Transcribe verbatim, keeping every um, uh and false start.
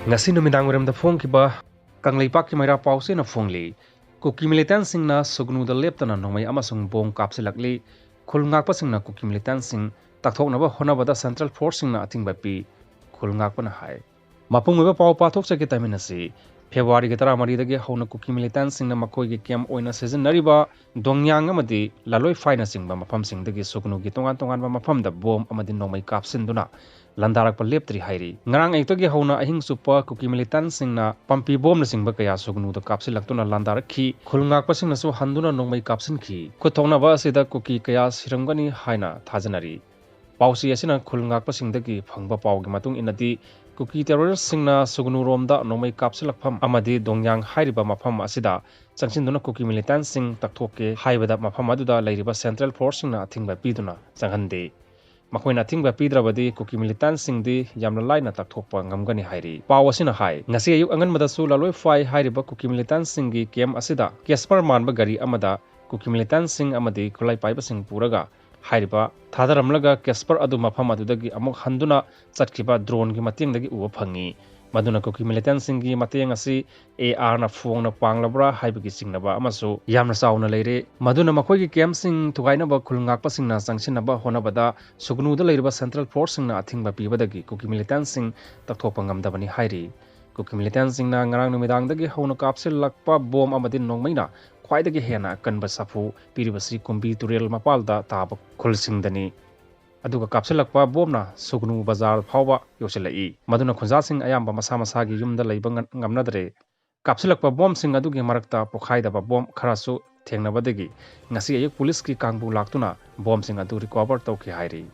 ꯉꯁꯤ ꯅꯨꯃꯤꯗꯥꯡ ꯋꯥꯏꯔꯝꯗ ꯐꯣꯡꯈꯤꯕ ꯀꯪꯂꯩꯄꯥꯛꯀꯤ ꯃꯩꯔꯥ ꯄꯥꯎꯆꯦꯅ ꯐꯣꯡꯂꯤ꯫ ꯀꯨꯀꯤ ꯃꯤꯂꯤꯇꯦꯟꯁꯤꯡꯅ ꯁꯨꯒꯅꯨꯗ ꯂꯦꯞꯇꯅ ꯅꯣꯡꯃꯩ ꯑꯃꯁꯨꯡ ꯕꯣꯝ ꯀꯥꯞꯁꯤꯜꯂꯛꯂꯤ꯫ ꯈꯨꯜ ꯉꯥꯛꯄꯁꯤꯡꯅ ꯀꯨꯀꯤ ꯃꯤꯂꯤꯇꯦꯟꯁꯤꯡ ꯇꯛꯊꯣꯛꯅꯕ ꯍꯣꯠꯅꯕꯗ ꯁꯦꯟꯇ꯭ꯔꯦꯜ ꯐꯣꯔꯁꯁꯤꯡꯅ ꯑꯊꯤꯡꯕ ꯄꯤ꯫ ꯈꯨꯜ ꯉꯥꯛꯄꯅ ꯍꯥꯏ꯫ ꯃꯄꯨꯡ ꯑꯣꯏꯕ ꯄꯥꯎ ꯄꯥꯊꯣꯛꯆꯒꯦ ꯇꯥꯃꯤꯟꯅꯁꯤ꯫ ꯐꯦꯕ꯭ꯔꯨꯋꯥꯔꯤꯒꯤ ꯇꯔꯥꯃꯔꯤꯗꯒꯤ ꯍꯧꯅ ꯀꯨꯀꯤ ꯃꯤꯂꯤꯇꯦꯟꯁꯤꯡꯅ ꯃꯈꯣꯏꯒꯤ ꯀꯦꯝ ꯑꯣꯏꯅ ꯁꯤꯖꯤꯟꯅꯔꯤꯕ ꯗꯣꯡꯌꯥꯡ ꯑꯃꯗꯤ ꯂꯥꯂꯣꯏꯐꯥꯏꯅꯆꯤꯡꯕ ꯃꯐꯝꯁꯤꯡꯗꯒꯤ ꯁꯨꯒꯅꯨꯒꯤ ꯇꯣꯉꯥꯟ ꯇꯣꯉꯥꯟꯕ ꯃꯐꯝꯗ ꯕꯣꯝ ꯑꯃꯗꯤ ꯅꯣꯡꯃꯩ ꯀꯥꯞꯁꯤꯟꯗꯨꯅ ꯂꯥꯟꯗꯥꯔꯛꯄ ꯂꯦꯞꯇ꯭ꯔꯤ ꯍꯥꯏꯔꯤ꯫ ꯉꯔꯥꯡ ꯑꯌꯨꯛꯇꯒꯤ ꯍꯧꯅ ꯑꯍꯤꯡ ꯆꯨꯞꯄ ꯀꯨꯀꯤ ꯃꯤꯂꯤꯇꯦꯟꯁꯤꯡꯅ ꯄꯝꯄꯤ ꯕꯣꯝꯅꯆꯤꯡꯕ ꯀꯌꯥ ꯁꯨꯒꯅꯨꯗ ꯀꯥꯞꯁꯤꯜꯂꯛꯇꯨꯅ ꯂꯥꯟꯗꯥꯔꯛꯈꯤ꯫ ꯈꯨꯜ ꯉꯥꯛꯄꯁꯤꯡꯅꯁꯨ ꯍꯟꯗꯨꯅ ꯅꯣꯡꯃꯩ ꯀꯥꯞꯁꯤꯟꯈꯤ꯫ ꯈꯨꯠ ꯊꯣꯛꯅꯕ ꯑꯁꯤꯗ ꯀꯨꯀꯤ ꯀꯌꯥ ꯁꯤꯔꯝꯒꯅꯤ ꯍꯥꯏꯅ ꯊꯥꯖꯅꯔꯤ꯫ ꯄꯥꯎꯆꯦ ꯑꯁꯤꯅ ꯈꯨꯜ ꯉꯥꯛꯄꯁꯤꯡꯗꯒꯤ ꯐꯪꯕ ꯄꯥꯎꯒꯤ ꯃꯇꯨꯡ ꯏꯟꯅꯗꯤ, ꯀꯨꯀꯤ ꯇꯦꯔꯣꯔꯤꯁ꯭ꯠꯁꯤꯡꯅ ꯁꯨꯒꯅꯨꯔꯣꯝꯗ ꯅꯣꯡꯃꯩ ꯀꯥꯞꯁꯤꯜꯂꯛꯐꯝ ꯑꯃꯗꯤ ꯗꯣꯡꯌꯥꯡ ꯍꯥꯏꯔꯤꯕ ꯃꯐꯝ ꯑꯁꯤꯗ ꯆꯪꯁꯤꯟꯗꯨꯅ ꯀꯨꯀꯤ ꯃꯤꯂꯤꯇꯦꯟꯁꯤꯡ ꯇꯛꯊꯣꯛꯀꯦ ꯍꯥꯏꯕꯗ ꯃꯐꯝ ꯑꯗꯨꯗ ꯂꯩꯔꯤꯕ ꯁꯦꯟꯇ꯭ꯔꯦꯜ ꯐꯣꯔꯁꯁꯤꯡꯅ ꯑꯊꯤꯡꯕ ꯄꯤꯗꯨꯅ ꯆꯪꯍꯟꯗꯦ꯫ ꯃꯈꯣꯏꯅ ꯑꯊꯤꯡꯕ ꯄꯤꯗ꯭ꯔꯕꯗꯤ ꯀꯨꯀꯤ ꯃꯤꯂꯤꯇꯦꯟꯁꯤꯡꯗꯤ ꯌꯥꯝꯅ ꯂꯥꯏꯅ ꯇꯛꯊꯣꯛꯄ ꯉꯝꯒꯅꯤ ꯍꯥꯏꯔꯤ꯫ ꯄꯥꯎ ꯑꯁꯤꯅ ꯍꯥꯏ, ꯉꯁꯤ ꯑꯌꯨꯛ ꯑꯉꯟꯕꯗꯁꯨ ꯂꯥꯂꯣꯏꯐꯥꯏ ꯍꯥꯏꯔꯤꯕ ꯀꯨꯀꯤ ꯃꯤꯂꯤꯇꯦꯟꯁꯤꯡꯒꯤ ꯀꯦꯝ ꯑꯁꯤꯗ ꯀꯦꯁꯄꯔ ꯃꯥꯟꯕ ꯒꯥꯔꯤ ꯑꯃꯗ ꯀꯨꯀꯤ ꯃꯤꯂꯤꯇꯦꯟꯁꯤꯡ ꯑꯃꯗꯤ ꯈꯨꯠꯂꯥꯏ ꯄꯥꯏꯕꯁꯤꯡ ꯄꯨꯔꯒ ꯍꯥꯏꯔꯤꯕ ꯊꯥꯗꯔꯝꯂꯒ ꯀꯦꯁꯄꯔ ꯑꯗꯨ ꯃꯐꯝ ꯑꯗꯨꯗꯒꯤ ꯑꯃꯨꯛ ꯍꯟꯗꯨꯅ ꯆꯠꯈꯤꯕ ꯗ꯭ꯔꯣꯟꯒꯤ ꯃꯇꯦꯡꯗꯒꯤ ꯎꯕ ꯐꯪꯉꯤ꯫ ꯃꯗꯨꯅ ꯀꯨꯀꯤ ꯃꯤꯂꯤꯇꯦꯟꯁꯤꯡꯒꯤ ꯃꯇꯦꯡ ꯑꯁꯤ ꯑꯦ ꯑꯥꯔꯅ ꯐꯣꯡꯅ ꯄꯥꯡꯂꯕ꯭ꯔꯥ ꯍꯥꯏꯕꯒꯤ ꯆꯤꯡꯅꯕ ꯑꯃꯁꯨ ꯌꯥꯝꯅ ꯆꯥꯎꯅ ꯂꯩꯔꯦ꯫ ꯃꯗꯨꯅ ꯃꯈꯣꯏꯒꯤ ꯀꯦꯝꯁꯤꯡ ꯊꯨꯒꯥꯏꯅꯕ ꯈꯨꯜ ꯉꯥꯛꯄꯁꯤꯡꯅ ꯆꯪꯁꯤꯟꯅꯕ ꯍꯣꯠꯅꯕꯗ ꯁꯨꯒꯅꯨꯗ ꯂꯩꯔꯤꯕ ꯁꯦꯟꯇ꯭ꯔꯦꯜ ꯐꯣꯔꯁꯁꯤꯡꯅ ꯑꯊꯤꯡꯕ ꯄꯤꯕꯗꯒꯤ ꯀꯨꯀꯤ ꯃꯤꯂꯤꯇꯦꯟꯁꯤꯡ ꯇꯛꯊꯣꯛꯄ ꯉꯝꯗꯕꯅꯤ ꯍꯥꯏꯔꯤ꯫ ꯀꯨꯀꯤ ꯃꯤꯂꯤꯇꯦꯟꯁꯤꯡꯅ ꯉꯔꯥꯡ ꯅꯨꯃꯤꯗꯥꯡꯗꯒꯤ ꯍꯧꯅ ꯀꯥꯞꯁꯤꯜꯂꯛꯄ ꯕꯣꯝ ꯑꯃꯗꯤ ꯅꯣꯡꯃꯩꯅ ꯈ꯭ꯋꯥꯏꯗꯒꯤ ꯍꯦꯟꯅ ꯑꯀꯟꯕ ꯁꯥꯐꯨ ꯄꯤꯔꯤꯕꯁꯤ ꯀꯨꯝꯕꯤ ꯇꯨꯔꯦꯜ ꯃꯄꯥꯜꯗ ꯇꯥꯕ ꯈꯨꯜꯁꯤꯡꯗꯅꯤ꯫ ꯑꯗꯨꯒ ꯀꯥꯞꯁꯤꯜꯂꯛꯄ ꯕꯣꯝꯅ ꯁꯨꯒꯅꯨ ꯕꯖꯥꯔ ꯐꯥꯎꯕ ꯌꯧꯁꯤꯜꯂꯛꯏ꯫ ꯃꯗꯨꯅ ꯈꯨꯟꯖꯥꯁꯤꯡ ꯑꯌꯥꯝꯕ ꯃꯁꯥ ꯃꯁꯥꯒꯤ ꯌꯨꯝꯗ ꯂꯩꯕ ꯉ-, ꯉꯝꯅꯗ꯭ꯔꯦ꯫ ꯀꯥꯞꯁꯤꯜꯂꯛꯄ ꯕꯣꯝꯁꯤꯡ ꯑꯗꯨꯒꯤ ꯃꯔꯛꯇ ꯄꯣꯈꯥꯏꯗꯕ ꯕꯣꯝ ꯈꯔꯁꯨ ꯊꯦꯡꯅꯕꯗꯒꯤ ꯉꯁꯤ ꯑꯌꯨꯛ ꯄꯨꯂꯤꯁꯀꯤ ꯀꯥꯡꯕꯨ ꯂꯥꯛꯇꯨꯅ ꯕꯣꯝꯁꯤꯡ ꯑꯗꯨ ꯔꯤꯀꯣꯚꯔ ꯇꯧꯈꯤ ꯍꯥꯏꯔꯤ꯫